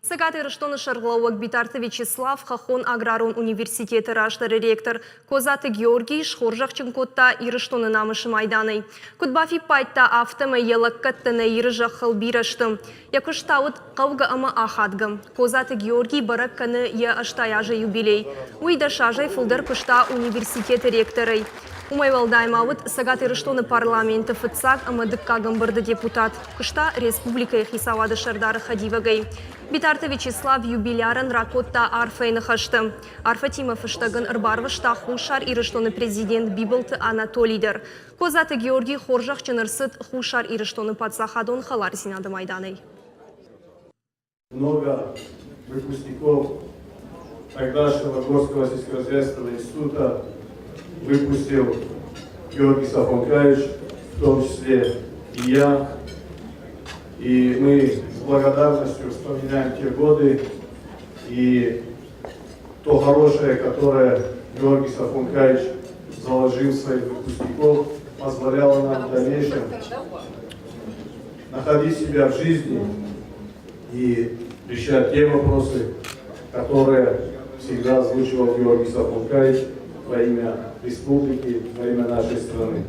Цӕгат Ирыстоны сӕргълӕууӕг Битарты Вячеслав Хӕххон аграрон университеты раздӕры ректор Козаты Георгий схорзӕхджын кодта Ирыстоны намысы майданӕй. Куыд бафиппайдта, афтӕмӕй йӕ лӕггӕдтӕ нӕ Иры зӕххыл бирӕ сты. Йӕ куыст та уыд хъӕугӕ ӕмӕ ахадгӕ. Козаты Георгий бӕрӕг кӕны йӕ 80 азы юбилей. Уый 10 азӕй фылдӕр куыста университеты ректорӕй. Уымӕй уӕлдай ма уыд Цӕгат Ирыстоны парламенты фыццаг ӕмӕ дыккаг ӕмбырды депутат, куыста республикӕйы хицауады сӕрдары хӕдивӕгӕй. Битарты Вячеслав юбилярӕн ракодта арфӕйы ныхӕстӕ. Арфӕтимӕ фыстӕг ын ӕрбарвыста Хуссар Ирыстоны президент Бибылты Анатолий дӕр. Козаты Георгий хорзӕхджын ӕрцыд Хуссар Ирыстоны паддзахадон хӕлардзинады майданӕй. Много выпускников тогдашнего Горского сельскохозяйственного института выпустил Георгий Сафонкаевич, в том числе и я. И мы с благодарностью вспоминаем те годы и то хорошее, которое Георгий Сафонкаевич заложил в своих выпускников, позволяло нам в дальнейшем находить себя в жизни и решать те вопросы, которые всегда озвучивал Георгий Сафонкаевич во имя республики, во имя нашей страны.